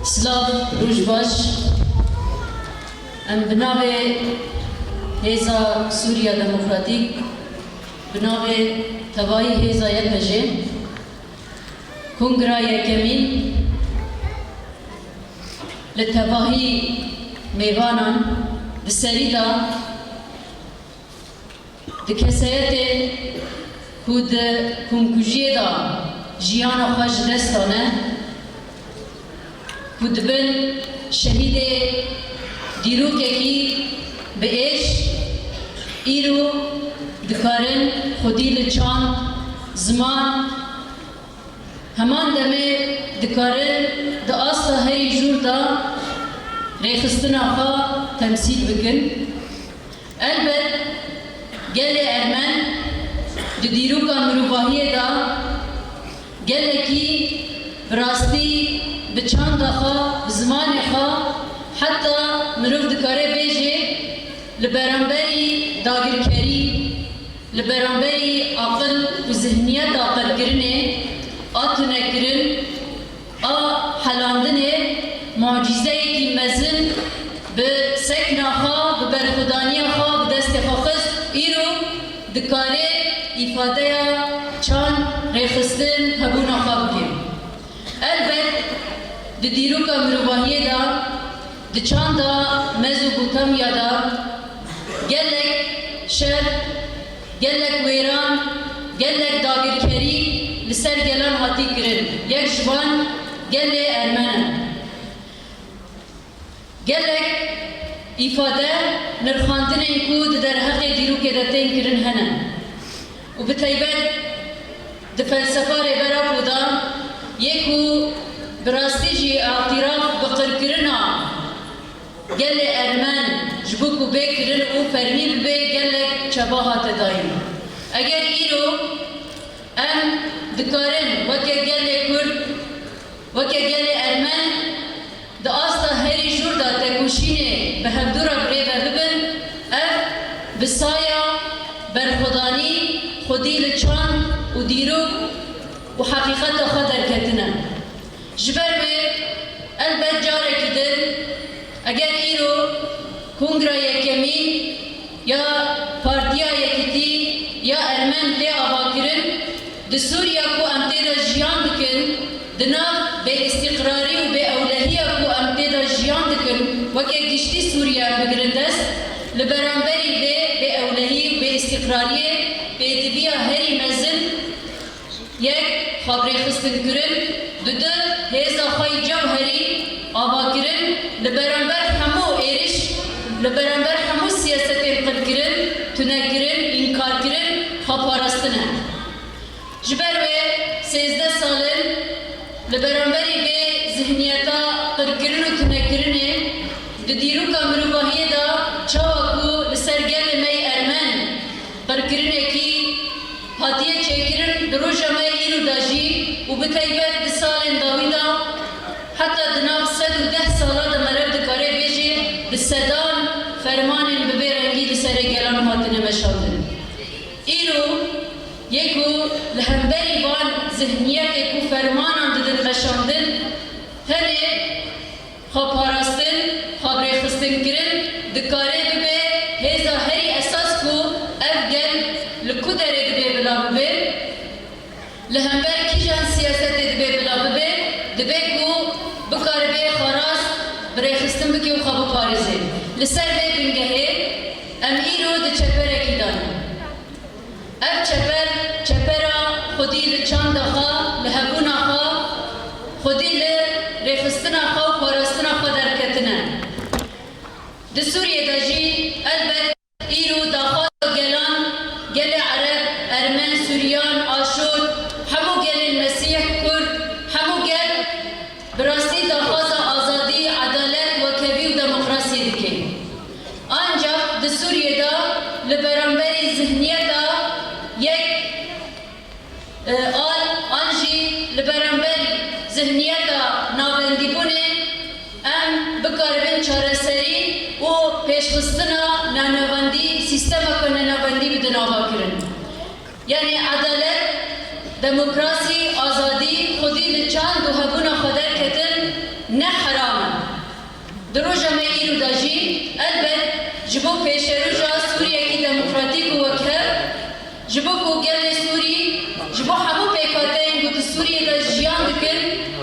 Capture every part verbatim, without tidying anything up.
Silav, roj baş. Em bi navê Hêza Sûriya Demokratîk, bi navê tevayî Hêza Y P J, Kongra Yekemîn, li tevahî mêvanan di serî de di kesayetên ku di komkujiyê de jiyana xwe ji dest dane, ku dibin şehîdê dîrokekî bi êş, îro dikarin xwedî li çand, ziman, heman demê dikarin di asta herî jûr de rêxistina xwe temsîl bikin. Elbet gelê Ermen di dîroka mirovahiyê de gelekî bi rastî bi çanda xwe, bi zimanê xwe, heta mirov dikare bêjê li beramberî dagirkerî, li beramberî aqil û zihniyeta qirkirinê a tunekirin, a helandinê mucîzeyekî mezin bi sekna xwe, bi berxwedaniya xwe bi destê xwe xist, îro dikare îfadeya çand, rêxistin, hebûna xwe bike. Elbet di dîroka mirovahiyê de, di çanda mez û gotamya de gelek şer, gelek wêran, gelek dagirkerî li ser gelan hatî kirin. Yek ji van gelê Ermen e. Gelek îfade, nirxandinên ku di derheqê dîrokê de tên kirin hene û bi taybet di felsefa Rêber Apo de yê ku bi rastî jî îtiraf bi qirkirina gelê Ermen ji bo ku bê kirin û fermî bibe gelek çaba hate dayîn. Eger îro em dikarin weke gelê Kurd, weke gelê Ermen di asta herî jûr de tekoşînê bi hevdû re bi rê ve bibin, ev bi saya berxwedanî, xwedî li çand û dîrok û heqîqeta xwe derketine. Ji ber wê elbet carekî din, eger îro Kongra Yekemîn ya Partiya Yekîtî ya Ermen tê avakirin, di Sûriya ku em tê de jiyan dikin, di nav bêîstîqrarî û bêewlehiya ku em tê de jiyan dikin, weke giştî Sûriya em bigirin dest, li beramberî vê bêewlehî û bêîstîqrariyê pêdiviya herî mezin, yek, xwe bi rêxistin kirin, dudu, hêza xwe yî cewherî ava kirin, li beramber hemû êriş, li beramber hemû siyasetên qirkirin, tunekirin, înkarkirin, xwe parastin e. Ji ber wê sêzdeh sal in li beramberî vê zihniyeta qirkirin û tunekirinê di dîroka mirovahiyê de çawa ku li ser gelê me yê Ermen qirkirinekî hatiye çêkirin, di roja me yê îro de jî û bi taybet di salên dawî de heta di nav sed û deh sala de meriv dikare bêjê bi sedan fermanên bi vê rengî li serê gelan hatine meşandin. Îro yê ku li hemberî van zihniyetê ku fermanan didin meşandin, tenê xwe parastin, xwe birêxistinkirin dikare bibe hêza herî esas ku ev gel li ku derê dibe bila bibe, li hember kîjan siyasetê dibe bila bibe, dibe ku bikaribe xwe rast birêxistin bike û xwe biparêze. Li ser vê bingehê em îro di çeperekî de ne. Ev çeper, çepera xwedî li çanda xwe, li hebûna xwe, xwedî li rêxistina xwe û parastina xwe derketine. Di Sûriyê de jî elbet îro daxwaza gelan, gelê Ereb, Ermen, Suryan, Aşûr, hemû gelên Mesîh, Kurd, hemû gel bi rastî daxwaza azadî, edalet, wekhevî û demokrasiyê dike. Ancak di Sûriyê de li beramberî zihniyeta yek, e, al an jî li beramberî zihniyeta navendîbûnê em bikaribin çareserî û pêşxistina nenavendî, sîstemeke nenavendî bidin avakirin. Yanî edalet, demokrasî, azadî, xwedî li çand û hebûna xwe derketin, ne her Di roja me îro de jî elbet ji bo pêşeroja Sûriyekî demokratîk û wekhev, ji bo ku gelê Sûrî ji bo hemû pêkhateyên ku di Sûriyê de jiyan dikin,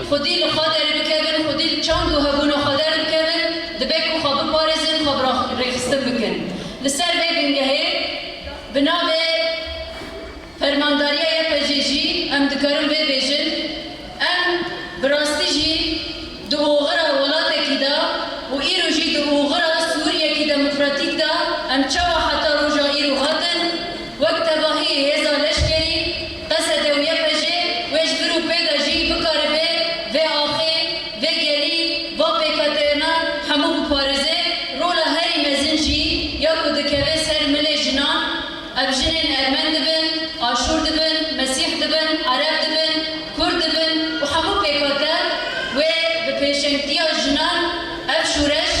xwedî li xwe derbikevin, xwedî li çand û hebûna xwe derbikevin, dibe ku xwe biparêzin, xwe bi rêxistin bikin. Li ser vê bingehê bi navê Fermandariya Y P G jî em dikarin vê bêjin, em bi rastî jî di oxira welatekî de û îro jî di oxira Sûriyekî demokratîk de em çawa heta roja îro hatin, wek tevahî hêza leşkerî, P S D û Y P G wê ji vir û pê de jî bikaribe vê axê, vê gelî, va pêkhateyê me hemû biparêze, rola herî mezin jî ya ku dikeve ser milê jinan, Ev jinên ermen dibin, aşûr dibin, mesîh dibin, ereb dibin, kurd dibin û hemû pêkhate wê bi pêşengtiya jinan ev şûreş